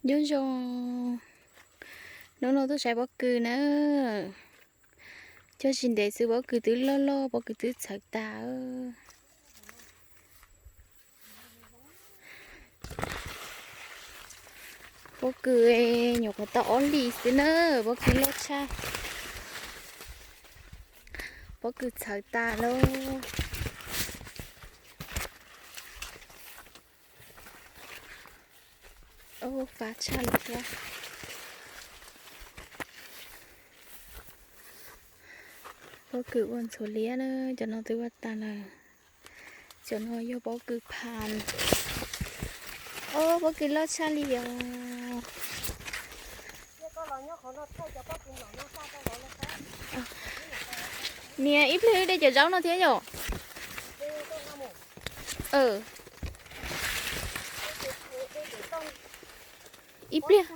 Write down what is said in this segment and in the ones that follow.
Nyob zoo, hnub no tuaj saib pob kws na. Cog tsis ntev xwb pob kws twb loj loj, pob kws twb txhawv tas. Pob kws nyuam qhuav tau ob hlis xwb na, pob kws loj tshaj. Pob kws txhawv tas lauj. Fav tshaj li thiab. Pob kws ua ntxhuav liab na, cov no twb ua tas lawm. Cov no yog pob kws phan. Ob, pob kws loj tshaj li os. Niam, ib pliag wb de cov zaub no thiab yom. Ib pliag.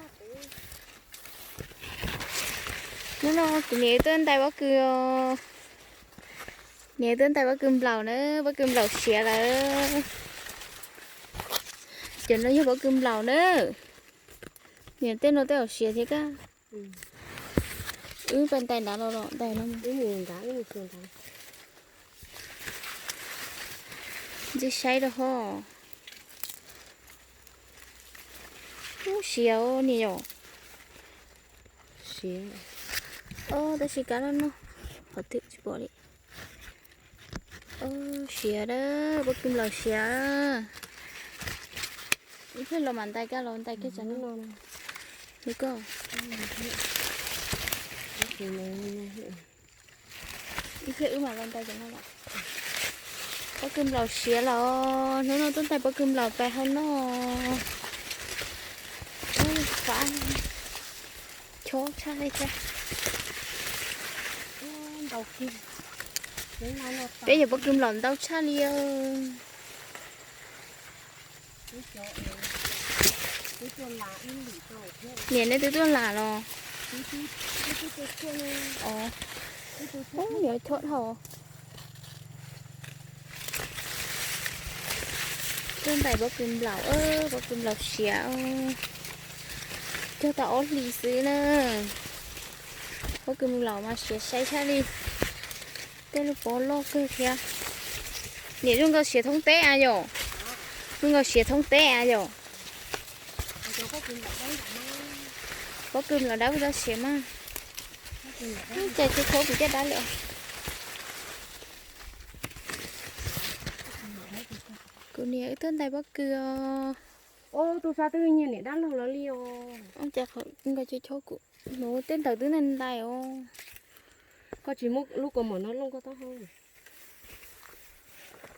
Hnub no kuv niam wb tuaj ntais pob kws os. Niam wb tuaj ntais pob kws nplaum na, pob kws nplaum siav lawm. Cov no yog pob kws nplaum na. Niam, tej no tej zaum siav thiab kab. Wb pais ntais nrad los los ntais no. Ntxim saib rau hov. Ub, siav niam yom. Siav. Tab sis kab loj no, qhov twg tsis pom li. Siav a, pob kws nplaum siav. Ib pliag los mam ntais, kab los ntais kiag tsam no. Li ko. Ib pliag wb mam los ntais tsam no lawm. Pob kws nplaum siav los, hnub no tuaj ntais pob kws nplaum pais hau noj. Fav, chob tshaj li thiab. Peb yog pob kws nplaum ntau tshaj li. Niam, nej twb tuaj lam los? Ub, niam, chob dhau. Tuaj ntais pob kws nplaum, pob kws nplaum siav. Cog tau ob hlis xwb na. Pob kws nplaum mas siav sai tshaj li. Tej lub pob loj kawg thiab. Niam, zoo nkaus siav thoob teb a yom? Zoo nkaus siav thoob teb a yom? Pob kws nplaum dawb puas tau siav mas. Cas tsis chob kuv caj dab li. Kuv niam wb tuaj ntais pob kws os. Ub, tub sab twb nyiag niam dab laug lawv li os. Cas qhov nkaus tsis chob kuv, hnub tej ntawd twb ntais ntais os. Koj tsis muab lub kaus mom no looj koj taub hau.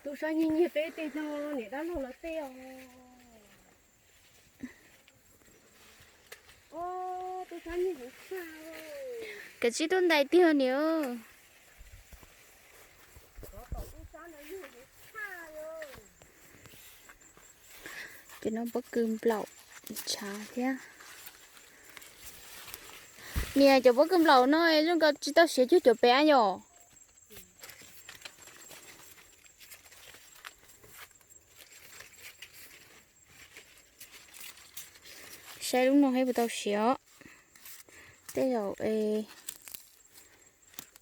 Tub sab nyiag nyiag peb tej no niam dab laug lawv tej os. Kav tsij tuaj ntais tiag niam. Cov no pob kws nplaum ntshav thiab. Niam, cov pob kws nplaum no zoo nkaus tsis tau siav cuag cov pem a yom? Saib lub no saib puas tau siav os. Tej zaum,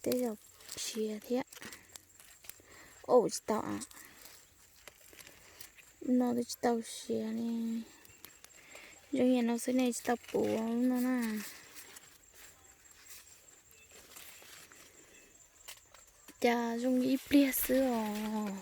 tej zaum siav thiab. Ub, tsis tau a. No twb tsis tau siav li. Zoo yam no xwb ne, tsis tau puv lub no na. Cas zoo ib pliag xwb os.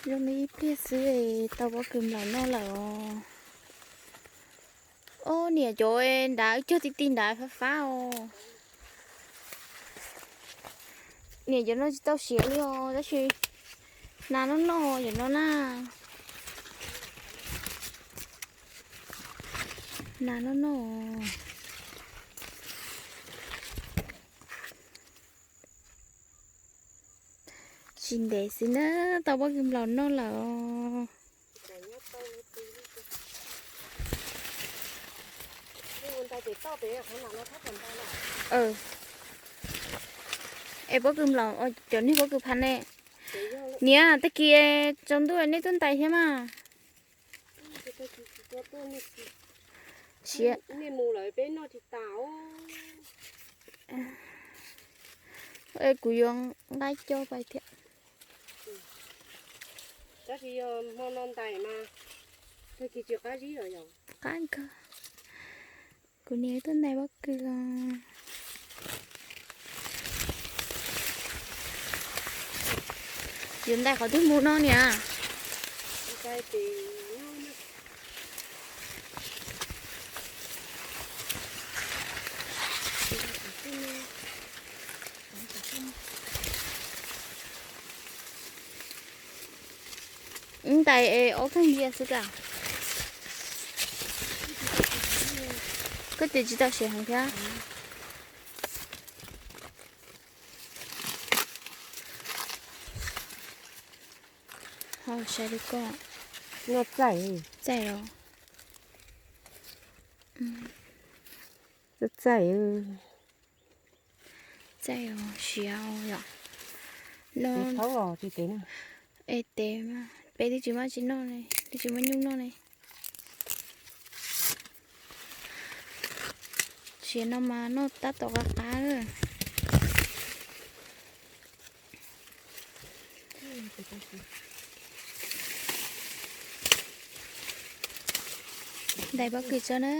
Zoo li ib pliag xwb es tau pob kws nplaum noj lawm os. Ob niam, cov nrad wb cog ti ti nrad fab fab os. Niam, cov no tsis tau siav li os, tab sis nas noj noj cov no na. Nas noj noj. Tsis ntev xwb na, tau pob kws nplaum noj lawm os. Es pob kws mlaus, cov niag pob kws phav ne. Niam, tag kis tsaus ntuj nej tuaj ntais thiab mas. Siav. Kuv yuav nqaij coj pais thiab. Tab sis yog hmo no ntais mas tag kis tsis qab zib los yog? Qab kawg. Kuv niam tuaj ntais pob kws os. Yuav ntais qhov twg mus no niam? Wb ntais es ob kheej ntsia xwb ka. Koj ces tsis tau siav heev thiab. Ho sai li koj. Noj txaij. Txaij los? Txaij. Txaij os, siav os yom. No, es tes mas peb twb tsis muaj tsis noj ne, twb tsis muaj nyuj noj ne. Siav no mas noj tab tom qab qab. Ntais pob kws tso na.